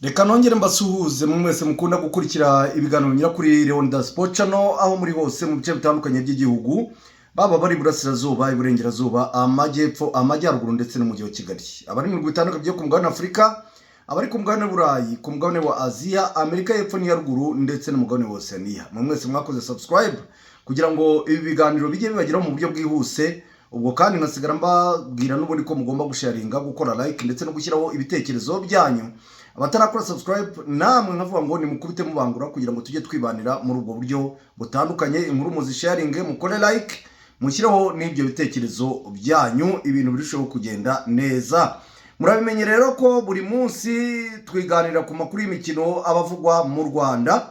Reka nongere mbasuhuze mwe mwese mukunda gukurikira ibiganiro binyura kuri Leonidas Sport Channel, aho muri hose mu bice bitandukanye by'igihugu, baba bari iburasirazuba, iburengerazuba, amajyepfo, amajyaruguru ndetse n'umujyi wa Kigali, abari mu bihugu bitandukanye byo ku mugabane wa Afurika, abari ku mugabane w'Uburayi, ku mugabane wa Aziya, Amerika y'Epfo n'iya ruguru ndetse n'umugabane wa Oceania. Mwe mwese mwakoze subscribe kugira ngo ibi biganiro bijye bibageraho mu buryo bwihuse. Ubwo kandi nkasigara mbabwira n'ubundi ko mugomba gusharinga, gukora like ndetse no gushyiraho ibitekerezo byanyu. Abatarakora subscribe namwe nkavuga ngo nimukubite mubangura kugira ngo tujye twibanira muri ubwo buryo butandukanye. Inkuru muzisharinge, mukore like, mushyireho n'ibyo bitekerezo byanyu, ibintu birusheho kugenda neza. Murabimenye rero ko buri munsi twiganira ku makuru y'imikino abavugwa mu Rwanda,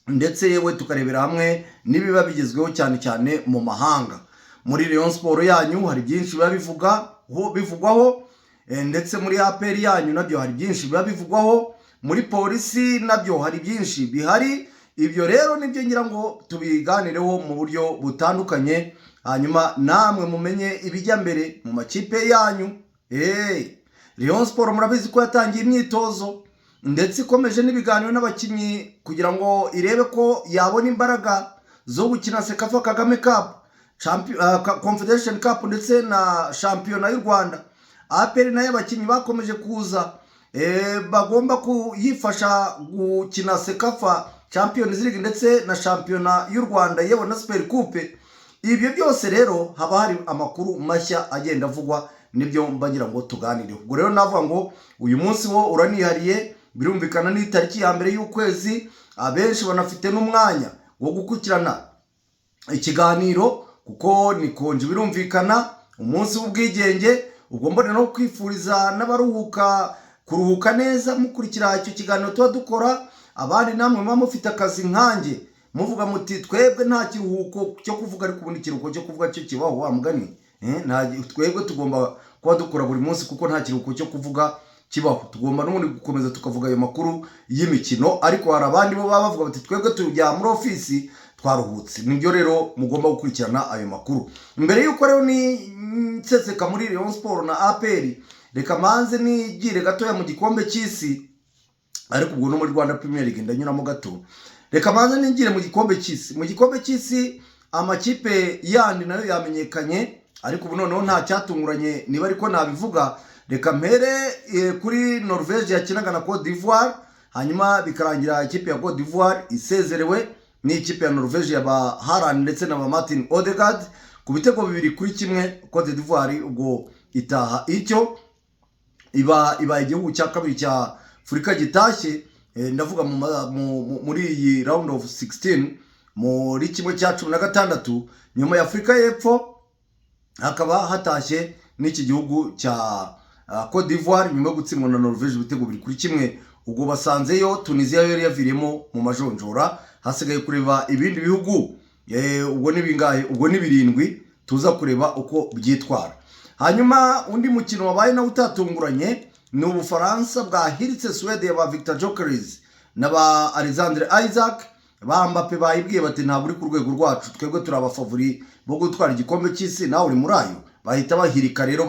ndetse yewe tukarebera hamwe n'ibiba bigezweho cyane cyane mu mahanga. Muri Rayon Sport yanyu hari byinshi biba bivugwaho, ndetse muri APR yanyu nabyo hari byinshi biba bivugwaho, muri Polisi nabyo hari byinshi bihari. Ibyo rero nibyo ngira ngo tubiganireho mu buryo butandukanye, hanyuma namwe mumenye ibijya mbere mu makipe yanyu. Hey, Rayon Sport murabizi ko yatangiye imyitozo, ndetse ikomeje n'ibiganiro n'abakinnyi kugira ngo irebe ko yabona imbaraga zo gukina CECAFA Kagame Cup, Confederation Cup ndetse na shampiyona y'u Rwanda. APR nayo abakinnyi bakomeje kuza, bagomba kuyifasha gukina CECAFA Champions League ndetse na shampiyona y'u Rwanda, yewe na Super Coupe. Ibyo byose rero haba hari amakuru mashya agenda avugwa, nibyo mba ngira ngo tuganire. Ubwo rero navuga ngo uyu munsi wo uranihariye, birumvikana ni itariki ya 1 y'ukwezi. Abenshi banafite n'umwanya wo gukurikirana ikiganiro kuko ni konje, birumvikana umunsi w'ubwigenge. Ubwo mbona no kwifuriza n'abaruhuka kuruhuka neza mukurikira icyo kiganiro tuba dukora. Abandi namwe muba mufite akazi nkanjye, muvuga muti twebwe nta kiruhuko cyo kuvuga, ariko ubundi ikiruhuko cyo kuvuga cyo kibaho wa mugani. Twebwe tugomba kuba dukora buri munsi kuko nta kiruhuko cyo kuvuga kibaho. Tugomba n'ubundi gukomeza tukavuga ayo makuru y'imikino, ariko hari abandi bo baba bavuga bati twebwe tujya muri ofisi twaruhutse. Nibyo rero mugomba gukurikirana ayo makuru. Mbere y'uko rero ni nseseka muri Rayon Sport na APR, reka manze nigire gatoya mu gikombe cy'isi, ariko ubwo no muri Rwanda Premier League ndanyuramo gato. Reka manze nigire mu gikombe cy'isi. Mu gikombe cy'isi amakipe yandi nayo yamenyekanye, ariko ubu noneho nta cyatunguranye niba ariko nabivuga. Reka mpere kuri Norvege yakinaga na Cote d'Ivoire, hanyuma bikarangira ikipe ya Cote d'Ivoire isezerewe n'ikipe ya Norvege ya ba Haaland ndetse na ba Martin Odegaard ku bitego 2-1. Cote d'Ivoire ubwo itaha icyo iba igihugu cya kabiri cya Afurika gitashye, ndavuga muri iyi round of 16, muri kimwe cya 16, nyuma ya Afurika y'Epfo hakaba hatashye n'iki gihugu cya Cote d'Ivoire nyuma yo gutsindwa na Norvege ibitego 2-1. Ubwo basanzeyo Tunisia yo yari yaviriyemo mu majonjora. Hasigaye kureba ibindi bihugu, ubwo ni bingahe? Ubwo ni birindwi, tuza kureba uko byitwara. Hanyuma undi mukino wabaye nawe utatunguranye ni Ubufaransa bwahiritse Suwede ya ba Victor Gyökeres na ba Alexandre Isak. Ba Mbappe bayibwiye bati ntabwo uri ku rwego rwacu, twebwe turi abafavori bo gutwara igikombe cy'isi, nawe uri muri ayo. Bahita bahirika rero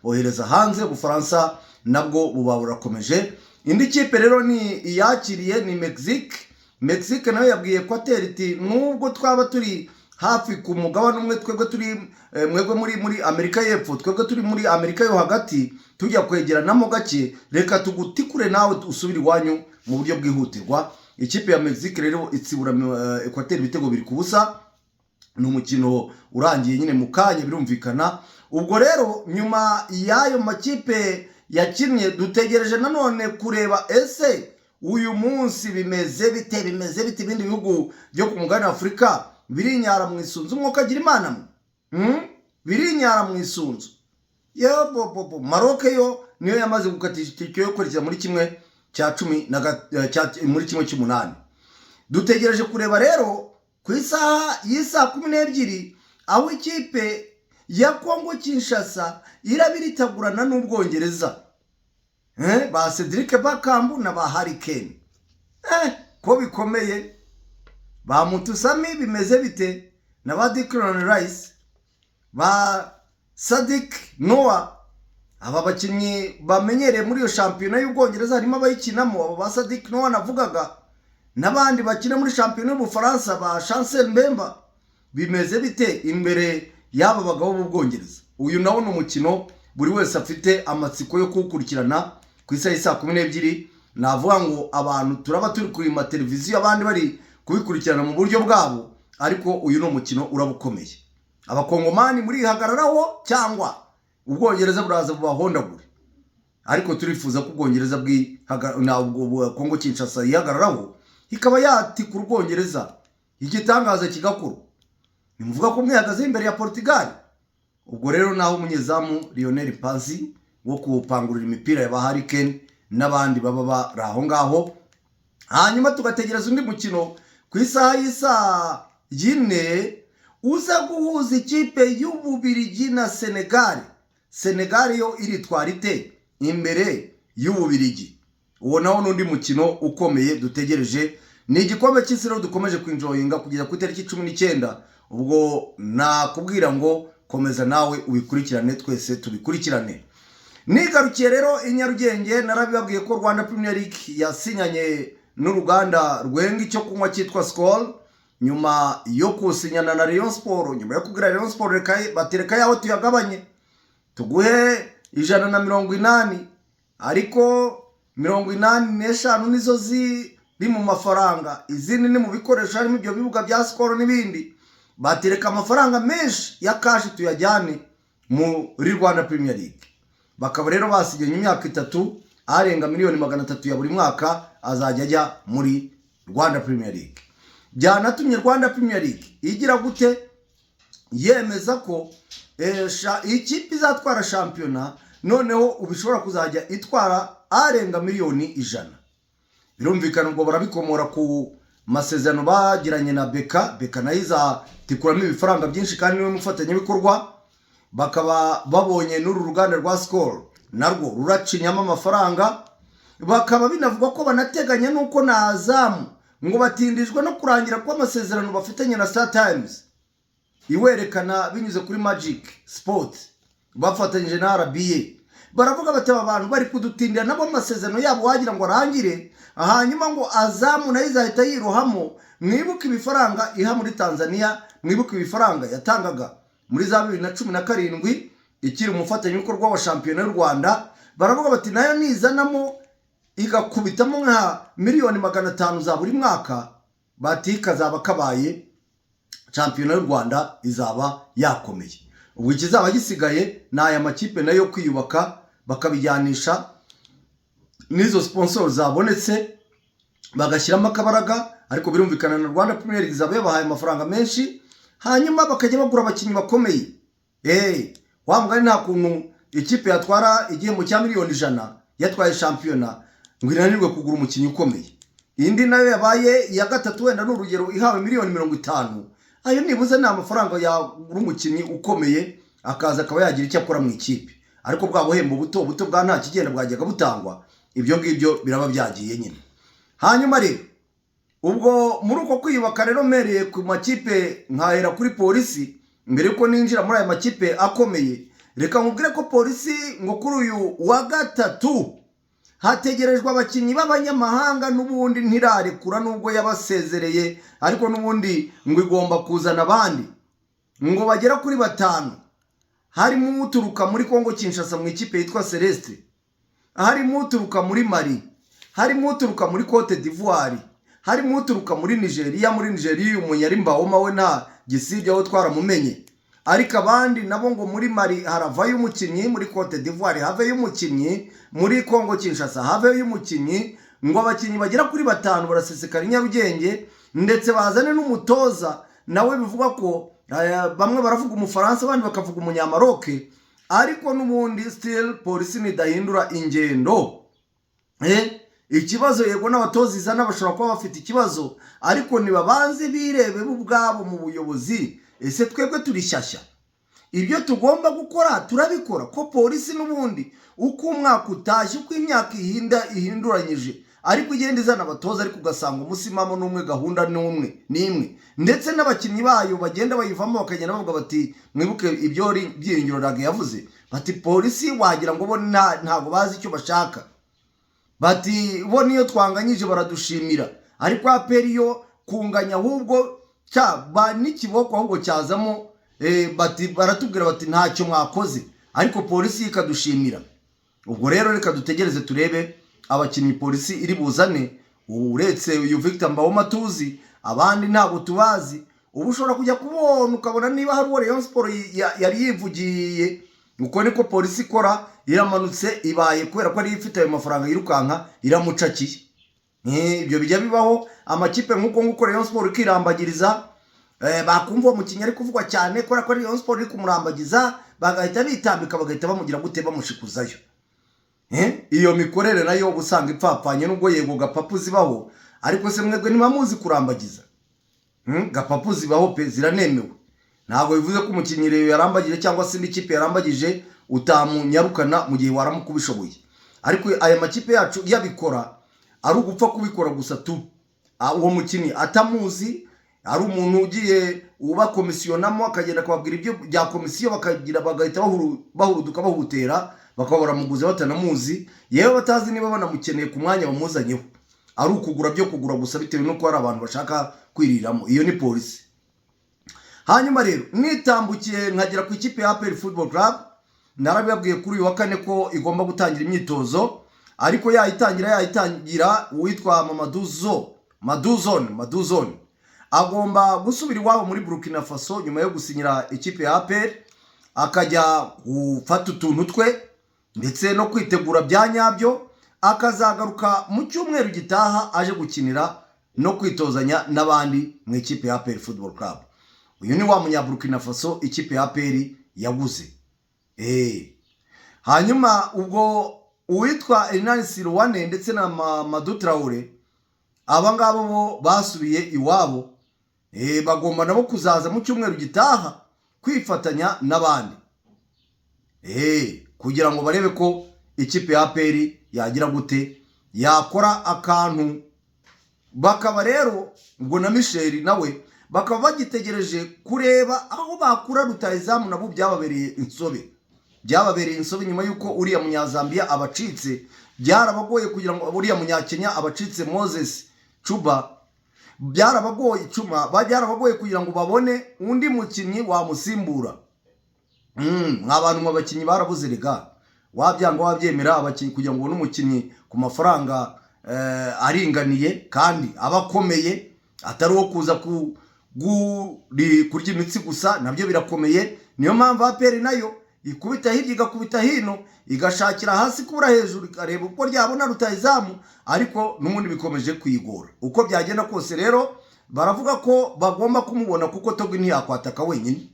bohereza hanze. Ubufaransa nabwo buba burakomeje. Indi kipe rero ni iyakiriye, ni Mexique. Mexique nayo yabwiye Equateur iti nubwo twaba turi hafi ku mugabane umwe, twebwe turi mwebwe muri Amerika y'Epfo, twebwe turi muri Amerika yo hagati, tujya kwegeranamo gake, reka tugutikure nawe usubire iwanyu mu buryo bwihutirwa. Ikipe ya Mexique rero itsibura Equateur ibitego 2-0. Ni umukino urangiye nyine mu kanya, birumvikana. Ubwo rero nyuma y'ayo makipe yakinnye, dutegereje nanone kureba ese uyu munsi bimeze bite, bimeze bite? Ibindi bihugu byo ku mugabane wa Afurika birinyara mu isunzu, umwuka agira imana mwe. Birinyara mu isunzu yo bo. Maroc yo niyo yamaze gukatisha itike yo kwerekeza muri kimwe cya cumi na muri kimwe cy'umunani. Dutegereje kureba rero ku isaha y'isaa 12 aho ikipe ya Kongo Kinshasa iraba iritagurana n'Ubwongereza, ba Cedric Bakambu na ba Harry Kane. Ko bikomeye, ba Mutusami bimeze bite na ba Declan Rice, ba Sadik Noah? Aba bakinnyi bamenyereye muri iyo shampiyona y'Ubwongereza, harimo abayikinamo, abo ba Sadik Noah navugaga, n'abandi bakina muri shampiyona y'Ubufaransa, ba Chancel Mbemba, bimeze bite imbere y'aba bagabo b'Ubwongereza? Uyu nawo ni umukino buri wese afite amatsiko yo kuwukurikirana ku isaha y'i 12:00. Navuga ngo abantu turaba turi kuri mateleviziyo, abandi bari kubikurikirana mu buryo bwabo, ariko uyu ni umukino uraba ukomeye. Abakongomani murihagararaho cyangwa Ubwongereza buraza bubahondagure? Ariko turifuza ko Ubwongereza ntabwo Kongo Kinshasa yihagararaho, ikaba yatikura Ubwongereza, igitangaza kigakorwa. Nimuvuga ko mwihagazeho imbere ya Portugal. Ubwo rero naho umunyezamu Lionel Mpasi wo kuwupangurira imipira ya ba Harry Kane n'abandi baba bari aho ngaho. Hanyuma tugategereza undi mukino ku isaha y'isaa 4 uza guhuza ikipe y'Ububirigi na Senegal. Senegal yo iritwara ite imbere y'Ububirigi? Uwo nawo n'undi mukino ukomeye dutegereje. Ni igikombe cy'isi rero dukomeje kwinjoyinga kugeza ku itariki 19. Ubwo nakubwira ngo komeza nawe ubikurikirane, twese tubikurikirane. Nigarukiye rero i Nyarugenge, narabibabwiye ko Rwanda Premier League yasinyanye n'uruganda rwenga icyo kunywa cyitwa Skol, nyuma yo kusinyana na Rayon Sport, nyuma yo kubwira Rayon Sport reka batereka yaho tuyagabanye, tuguhe 180, ariko 85 nizo ziri mu mafaranga, izindi ni mu bikoresho, harimo ibyo bibuga bya Skol n'ibindi. Batereka amafaranga menshi ya cash tuyajyane muri Rwanda Premier League. Bakaba rero basinyanye imyaka 3, arenga miliyoni 300 ya buri mwaka azajya ajya muri Rwanda Premier League. Byanatumye Rwanda Premier League igira gute? Yemeza ko ikipe izatwara shampiyona noneho ubu ishobora kuzajya itwara arenga miliyoni 100. Birumvikana, ubwo barabikomora ku masezerano bagiranye na BK. BK nayo izatikuramo ibifaranga byinshi kandi niwe mufatanyabikorwa. Bakaba babonye n'uru ruganda rwa Skol narwo ruracinyamo amafaranga. Bakaba binavugwa ko banateganya n'uko na Azam ngo batindijwe no kurangira kw'amasezerano bafitanye na Star Times iwerekana binyuze kuri Magic Sport bafatanyije na RBA. Baravuga bati aba bantu bari kudutindira nabo amasezerano yabo wagira ngo arangire, hanyuma ngo Azam nayo izahita yirohamo. Mwibuke ibifaranga iha muri Tanzania, mwibuke ibifaranga yatangaga muri za 2017 ikiri umufatanyabikorwa wa shampiyona y'u Rwanda. Baravuga bati nayo nizanamo igakubitamo nka miliyoni 500 za buri mwaka, bati kazaba kabaye, shampiyona y'u Rwanda izaba yakomeye. Ubwo ikizaba gisigaye ni aya makipe nayo kwiyubaka, bakabijyanisha n'izo sponsor zabonetse, bagashyiramo akabaraga. Ariko birumvikana na Rwanda Premier League izaba yabahaye amafaranga menshi, hanyuma bakajya bagura abakinnyi bakomeye. Wa mugani, nta kuntu ikipe yatwara igihembo cya miliyoni 100 yatwaye shampiyona ngo inanirwe kugura umukinnyi ukomeye. Indi nayo yabaye iya gatatu, wenda ni urugero, ihawe miliyoni 50, ayo nibuze ni amafaranga yagura umukinnyi ukomeye, akaza akaba yagira icyo akora mu ikipe. Ariko bwa buhembo buto buto bwa nta kigenda bwajyaga butangwa, ibyo ngibyo biraba byagiye nyine. Hanyuma rero ubwo muri uko kwiyubaka rero, mpereye ku makipe, nkahera kuri Polisi mbere yuko ninjira muri aya makipe akomeye, reka nkubwire ko Polisi ngo kuri uyu wa gatatu hategerejwe abakinnyi b'abanyamahanga. N'ubundi ntirarekura nubwo yabasezereye, ariko n'ubundi ngo igomba kuzana abandi ngo bagera kuri batanu, harimo uturuka muri Kongo Kinshasa mu ikipe yitwa Celeste, harimo uturuka muri Mali, harimo uturuka muri Cote d'Ivoire, harimo uturuka muri Nigeria. Muri Nigeria uyu munyari Mbawoma we nta gisibye aho twaramumenye, ariko abandi nabo ngo muri Mali haravayo umukinnyi, muri Cote d'Ivoire haveyo umukinnyi, muri Kongo Kinshasa haveyo umukinnyi. Ngo abakinnyi bagera kuri batanu barasesekara i Nyarugenge, ndetse bazane n'umutoza nawe bivugwa ko bamwe baravuga Umufaransa, abandi bakavuga Umunyamaroke. Ariko n'ubundi still Polisi nidahindura ingendo, ikibazo yego n'abatoza izana bashobora kuba bafite ikibazo, ariko nibabanze birebe bo ubwabo mu buyobozi. Ese twebwe turi shyashya? Ibyo tugomba gukora turabikora? Ko Polisi n'ubundi uko umwaka utashye, uko imyaka ihinda ihinduranyije, ariko igenda izana abatoza, ariko ugasanga umusimamo n'umwe, gahunda n'umwe n'imwe, ndetse n'abakinnyi bayo bagenda bayivamo, bakagenda bavuga bati mwibuke ibyo Byiringiro Lague yavuze. Bati Polisi wagira ngo bo ntabwo bazi icyo bashaka. Bati bo niyo twanganyije baradushimira, ariko APR yo kunganya ahubwo ba n'ikiboko ahubwo cyazamo. Bati baratubwira bati ntacyo mwakoze, ariko Polisi ikadushimira. Ubwo rero reka dutegereze turebe abakinnyi Polisi iri buzane. Uretse uyu Victor Mbaoma tuzi, abandi ntabwo tubazi. Ubu ushobora kujya kubona ukabona niba hari uwo Rayon Sport yari yivugiye. Uko niko Polisi ikora, iramanutse ibaye kubera ko ariyo ifite ayo mafaranga, yirukanka iramucakiye. Ibyo bijya bibaho, amakipe nk'uko nguko, Rayon Sport ikirambagiriza. Bakumva uwo mukinnyi ari kuvugwa cyane kubera ko Rayon Sport iri kumurambagiza, bagahita bitambika, bagahita bamugira gute? Bamushikuzayo. Iyo mikorere nayo uba usanga ipfapfanye, nubwo yego gapapu zibaho, ariko se mwebwe ntibamuzi kurambagiza? Gapapu zibaho pe, ziranemewe. Ntabwo bivuze ko umukinnyi rero yarambagije cyangwa se indi kipe yarambagije utamunyarukana mu gihe waramuka ubishoboye. Ariko aya makipe yacu yabikora ari ugupfa kubikora gusa tu. Uwo mukinnyi atamuzi, ari umuntu ugiye ubakomisiyonamo, akagenda akababwira ibyo bya komisiyo, bakagira bagahita bahuruduka bahutera, bakaba baramuguze batanamuzi, yewe batazi niba banamukeneye ku mwanya bamuzanyeho, ari ukugura byo kugura gusa bitewe n'uko hari abantu bashaka kwiriramo. Iyo ni Polisi. Hanyuma rero nitambukiye nkagera ku ikipe ya APR Football Club. Narabibabwiye kuri uyu wa kane ko igomba gutangira imyitozo, ariko yayitangira uwitwa Mamadou Maduzone Maduzone agomba gusubira iwabo muri Burkina Faso nyuma yo gusinyira ikipe ya APR, akajya gufata utuntu twe ndetse no kwitegura bya nyabyo, akazagaruka mu cyumweru gitaha aje gukinira no kwitozanya n'abandi mu ikipe ya APR Football Club. Uyu ni wa Munyaburukina Faso ikipe ya APR yaguze. Hanyuma ubwo uwitwa Hernani Siruwane ndetse na Mamadou Traore, aba ngabo bo basubiye iwabo. Bagomba nabo kuzaza mu cyumweru gitaha kwifatanya n'abandi, kugira ngo barebe ko ikipe ya APR yagira gute, yakora akantu. Bakaba rero ubwo na Michel nawe bakaba bagitegereje kureba aho bakura rutahizamu. Nabo byababereye insobe, byababereye insobe nyuma y'uko uriya Munyazambiya abacitse. Byarabagoye kugira ngo uriya Munyakenya abacitse, Moses Cuba, byarabagoye cuma, byarabagoye kugira ngo babone undi mukinnyi wamusimbura. Mwa bantu mwe, abakinnyi barabuze rega, wabyanga wabyemera. Abakinnyi, kugira ngo ubone umukinnyi ku mafaranga aringaniye kandi aba akomeye, atari uwo kuza kurya imitsi gusa, nabyo birakomeye. Niyo mpamvu APR nayo ikubita hirya, igakubita hino, igashakira hasi kubura hejuru, ikareba uko ryabona rutahizamu, ariko n'ubundi bikomeje kuyigora. Uko byagenda kose rero baravuga ko bagomba kumubona, kuko Togui ntiyakwataka wenyine,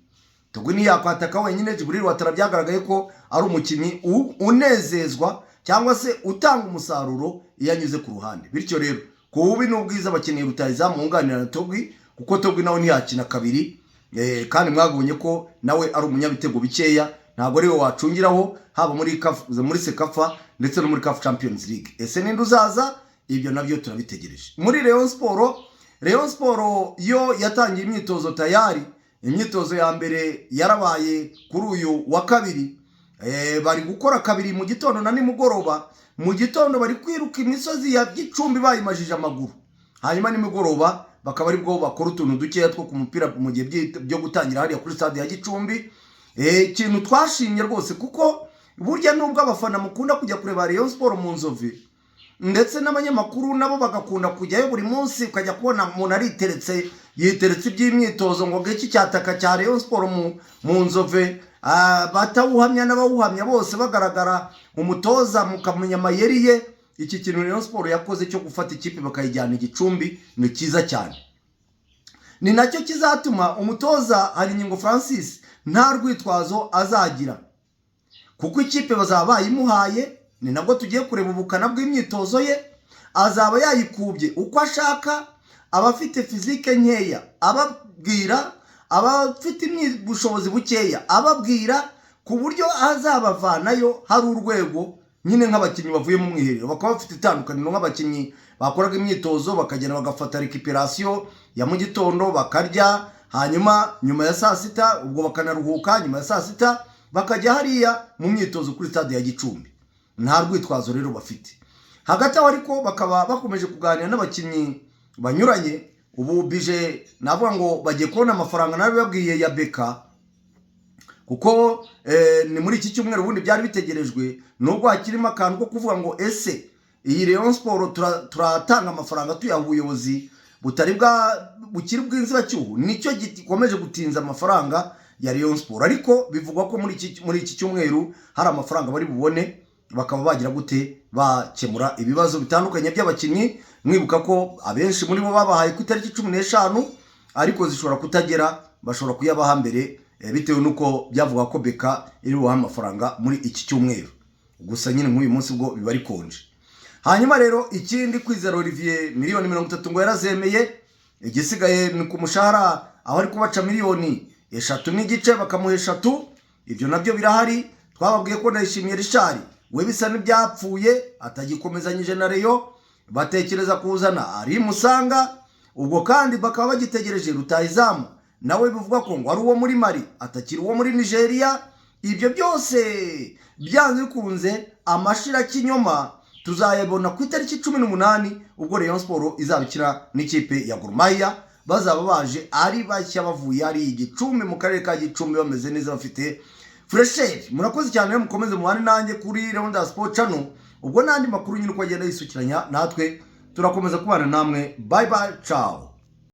Togui ntiyakwataka wenyine. Djibril Ouattara byagaragaye ko ari umukinnyi unezezwa cyangwa se utanga umusaruro iyo anyuze ku ruhande. Bityo rero ku bubi n'ubwiza bakeneye rutahizamu wunganira na Togui, kuko Togui nawe ntiyakina kabiri. Kandi mwabonye ko nawe ari umunyabitego bikeya, ntabwo ariwe wacungiraho haba muri CAF, muri CECAFA ndetse no muri CAF Champions League. Ese ninde uzaza? Ibyo nabyo turabitegereje. Muri Rayon Sport, Rayon Sport yo yatangiye imyitozo tayari. Imyitozo ya mbere yarabaye kuri uyu wa kabiri. Bari gukora kabiri, mu gitondo na nimugoroba. Mu gitondo bari kwiruka imisozi ya Gicumbi bayimajije amaguru, hanyuma nimugoroba bakaba aribwo bakora utuntu dukeya two ku mupira mu gihe byo gutangira hariya kuri stade ya Gicumbi. Ikintu twashimye rwose, kuko burya nubwo abafana mukunda kujya kureba Rayon Sport mu Nzove, ndetse n'abanyamakuru nabo bagakunda kujyayo buri munsi, ukajya kubona umuntu ariteretse, yiteretse iby'imyitozo ngo ngiki cyataka cya Rayon Sport mu Nzove. Batawuhamya n'abawuhamya bose bagaragara, umutoza mukamenya amayeri ye. Iki kintu Rayon Sport yakoze cyo gufata ikipe bakayijyana i Gicumbi ni cyiza cyane, ni nacyo kizatuma umutoza Haringingo Francis nta rwitwazo azagira, kuko ikipe bazaba bayimuhaye. Ni nabwo tugiye kureba ubukana bw'imyitozo ye, azaba yayikubye uko ashaka. Abafite physique nkeya ababwira, abafite ubushobozi bukeya ababwira, ku buryo azabavanayo hari urwego nyine nk'abakinnyi bavuye mu mwiherero, bakaba bafite itandukaniro nk'abakinnyi bakoraga imyitozo bakagenda bagafata récupération ya mu gitondo, bakarya, hanyuma nyuma ya saa sita ubwo bakanaruhuka, nyuma ya saa sita bakajya hariya mu myitozo kuri stade ya Gicumbi. Nta rwitwazo rero bafite. Hagati aho ariko bakaba bakomeje kuganira n'abakinnyi banyuranye. Ubu bije navuga ngo bagiye kubona amafaranga nabibabwiye ya beka, kuko ni muri iki cyumweru ubundi byari bitegerejwe, nubwo hakirimo akantu ko kuvuga ngo ese iyi Rayon Sport turatanga amafaranga tuyaha ubuyobozi butari bwa bukiri bw'inzibacyuho? Nicyo gikomeje gutinza amafaranga ya Rayon Sport. Ariko bivugwa ko muri iki cyumweru hari amafaranga bari bubone, bakaba bagira gute, bakemura ibibazo bitandukanye by'abakinnyi. Mwibuka ko abenshi muri bo babahaye ku itariki 15, ariko zishobora kutagera, bashobora kuyabaha mbere, bitewe n'uko byavuga ko beka iri bubahe amafaranga muri iki cyumweru. Gusa nyine nk'uyu munsi ubwo biba rikonje. Hanyuma rero ikindi, Kwizera Olivier miliyoni 30 ngo yarazemeye. Igisigaye ni ku mushahara, aho ari kubaca miliyoni 3.5 bakamuha 3. Ibyo nabyo birahari. Twababwiye ko Ndayishimiye Richard we bisa n'ibyapfuye, atagikomezanyije na Rayon, batekereza kuzana ari Musanga. Ubwo kandi bakaba bagitegereje rutahizamu, nawe bivugwa ko ngo ari uwo muri Mali, atakiri uwo muri Nigeria. Ibyo byose byanze bikunze amashirakinyoma tuzayabona ku itariki 18, ubwo Rayon Sport izaba ikina n'ikipe ya Gor Mahia. Bazaba baje ari bashya, bavuye ari Igicumbi, mu karere ka Gicumbi, bameze neza, bafite fraîcheur. Murakoze cyane rero, mukomeze mubane nanjye kuri Leonidas Sport Channel. Ubwo n'andi makuru nyine uko agenda yisukiranya, natwe turakomeza kubana namwe. Bye bye, ciao.